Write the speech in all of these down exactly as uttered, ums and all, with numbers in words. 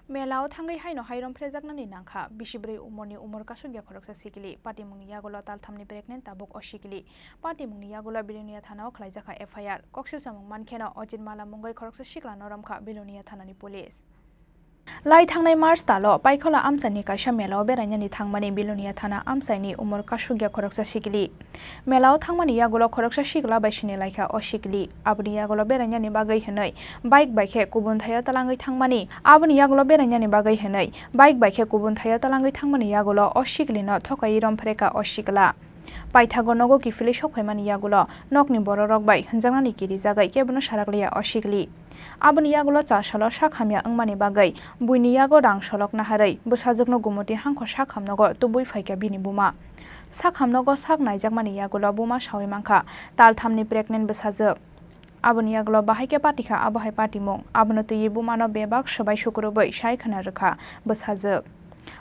Mela o thangwi haino hai romphrejaknani nangkha bisi bwrwi umorni umor kasugya khoroksa sikili. Patimungni yagulo talthamni pregnant tabuk o sikili. Patimungni yagulo Bilonia thana o khwlaijakha F I R. Koksil samung mankheno Ojit Mala mungwi khoroksa siklano romkha Bilonia thanani police. Lai thangnai March talo Paikhola amchaini kaisa mela o berainani thangmani Bilonia thana amchaini umor kasugya khoroksa sikili. Mela o thangmani yagulo khoroksa sikla bai sinilaikha o sikili. Aboni yagulo berainani bagwi hwnwi bike bai khe kubun thaio talangwi thangmani. Aboni yagulo berainani bagwi hwnwi bike bai khe kubun thaio talangwi thangmani yagulo o sikilino thokaiwi romphrekha o sikla. Paithago nogo kiphilwi sokphaimani yagulo nokni bororok bai hwnjaknani kirijagwi kebono sarakliya o sikli. Aboni yagulo cha salo sak hamya wngmani bagwi buini yago rang solok naharwi bwsajwkno gumoti hangkho sak hamnogo tubui phaikha bini buma. Sak hamnogo sak naijakmani yagulo buma sawi mankha talthamni pregnant bwsajwk. Aboni yagulo bahai khe patikha abo hai patimung. Abono twiwi bumano bebak swbai sukurubwi sai khwna rwkha bwsajwk.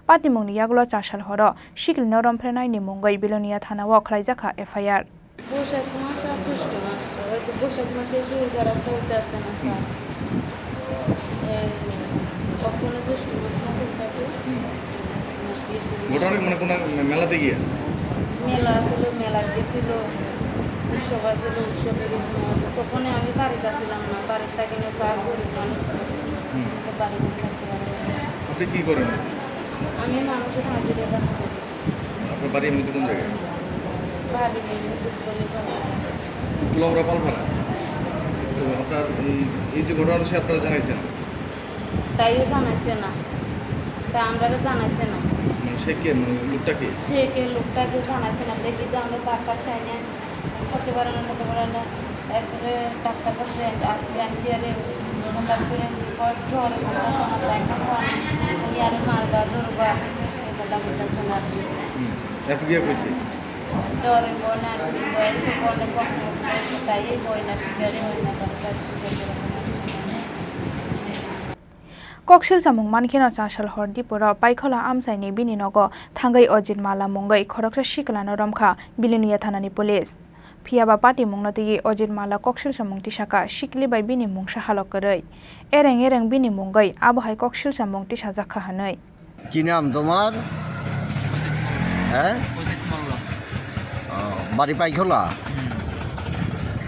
Patimungni yagulo cha sal horo sikilino romphrenaini mungwi Bilonia thanao khwlaijakha F I R. Boishakh মাস আর জ্যৈষ্ঠ মাস, হয়তো বৈশাখ মাসে সূর্য আর একটা হইতে আসছে না, স্যার। এই কখনো জ্যৈষ্ঠ মাস না হইতে আসে। ঘটনা মানে কোনো মেলাতে গিয়ে? মেলা ছিল, মেলা গেছিল, উৎসব আছিল, উৎসবে গেছিল। তখন আমি বাড়িতে ছিলাম না, বাড়িতে থাকি না, স্যার গরিব মানুষ তো, হুম। তো বাড়িতে থাকতে পারবো না। আপনি কি করেন? আমি মানুষের হাজিরা কাজ করি। আপনার বাড়ি এমনিতে কোন জায়গায়? বাড়ি এমনি দুধ করে পাবো। কুলাউড়া পালপাড়া। তো আপনার এই, এই যে ঘটনাটা সে আপনারা জানাইছেন? তাইও জানাইছে না, তা আমরারে জানাইছে না। মানে সে কে? মানে লোকটা কে? সে কে? লোকটা কেউ জানাইছে না। দেখি তো আমরা বারবার চাই না, করতে পারে না, করতে পারে না। এরপরে ডাক্তার কাছে আজকে আনছি, আরে হঠাৎ করে জ্বর, জ্বর, এখন উনি আরো মারবা, ধরবা, এই কথা বলতেছে না আর কি। হুম। এরপর গিয়ে কইছে? জ্বরের বয় না, আর কি বয়, একটু বলে কম করতে, তাই এই বয় না, সুগারে হয় না, ডাক্তার সুগার করে হয় না। Koksil samung mankheno cha sal hor diporo Paikhola amchaini bini nogo thangwi Ojit Mala mungwi khoroksa sikilano romkha Bilonia thanani police. Phiyaba patimungno twiwi Ojit Mala koksil samung tisakha sikili bai bini mungsa halok kwrwi. Ereng ereng bini mungwi abo hai koksil samung tisajakha hwnwi. কি নাম তোমার? অজিত মল্ল। হ্যাঁ? অজিত মল্ল। ও, বাড়ি পাইখোলা? হুম।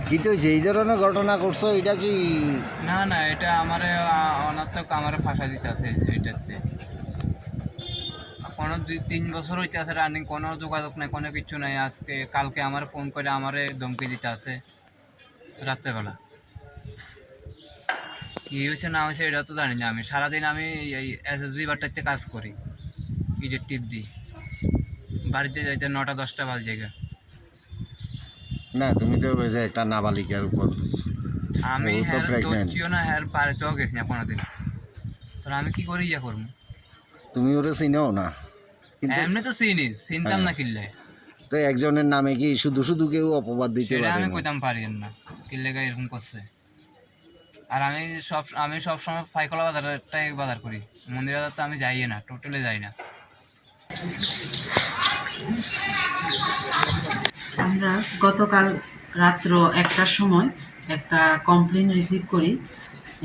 কি তো হয়েছে? এই ধরনের ঘটনা করছো, এটা কি? না, না, এটা আমারে, আ, অনার্থক আমারে ফাঁসা দিতে আছে এইটাতে। কোনো দুই তিন বছর হইতে আছে রানিং, কোনো যোগাযোগ নাই, কোনো কিচ্ছু নাই। আজকে, কালকে আমারে ফোন করে আমারে ধমকি দিতে আছে। রাত্রেবেলা কি হয়েছে না হয়েছে এটা তো জানি না আমি। সারাদিন আমি এই এসএসবি বাট্টাতে কাজ করি, ইটের টিপ দিই, বাড়িতে যাইতে নটা দশটা বাজে গা। না, তুমি তো ওই যে একটা নাবালিকার উপর, আমি ও তো হ্যাঁ প্রেগন্যান্ট। ধরছিও না, হ্যাঁ বাড়িতেও গেছি না কোনোদিন। তাহলে আমি কি করি ইয়া করবো? তুমি ওরে চিনো না? কিন্তু এমনি তো চিনি, চিনতাম হ্যাঁ। না কিল্লে। তো একজনের নামে কি শুধু শুধু কেউ অপবাদ দিতে সেটা পারে আমি না? কইতাম পারি না, কিল্লে গায়ে এরকম করছে। আর আমি সব, আমি সব সময় পাইকলা বাজারটাই বাজার করি, মন্দির বাজার তো আমি যাই না, টোটালি যাই না। আমরা গতকাল রাত্র একটার সময় একটা কমপ্লেন রিসিভ করি,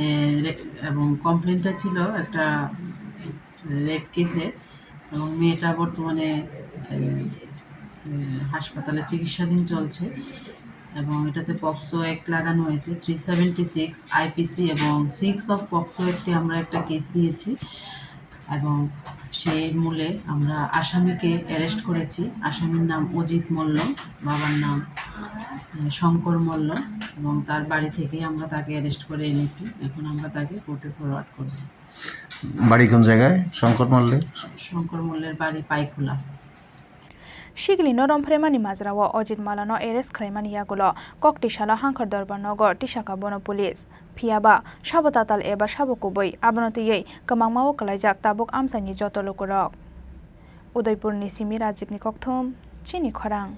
এ, রে-, এবং কমপ্লেনটা ছিল একটা রেপ কেসে, এবং মেয়েটা বর্তমানে, এ, এ, হাসপাতালে চিকিৎসাধীন চলছে, এবং এটাতে পক্সো অ্যাক্ট লাগানো হয়েছে, থ্রি সেভেন্টি সিক্স আইপিসি এবং সিক্স অফ পক্সো অ্যাক্টে আমরা একটা কেস নিয়েছি, এবং সেই মূলে আমরা আসামিকে অ্যারেস্ট করেছি। আসামির নাম অজিত মল্ল, বাবার নাম, এ, শঙ্কর মল্ল, এবং তার বাড়ি থেকেই আমরা তাকে অ্যারেস্ট করে এনেছি। এখন আমরা তাকে কোর্টে ফরওয়ার্ড করব। বাড়ি কোন জায়গায় শঙ্কর মল্লের? শঙ্কর মল্লের বাড়ি Paikhola. Sikilino romphreimani majrao Ojit Malano arrest khlaimani yagulo koktwi salo Hangkhor Dorbar nogo tisakha bono police. Phiyaba sabo tatal eba sabo kubui abono twiwi kwbangmao kwlaijak tabuk amchaini joto lukurok. Udaipurni simi Rajibni kokthum, chini khorang.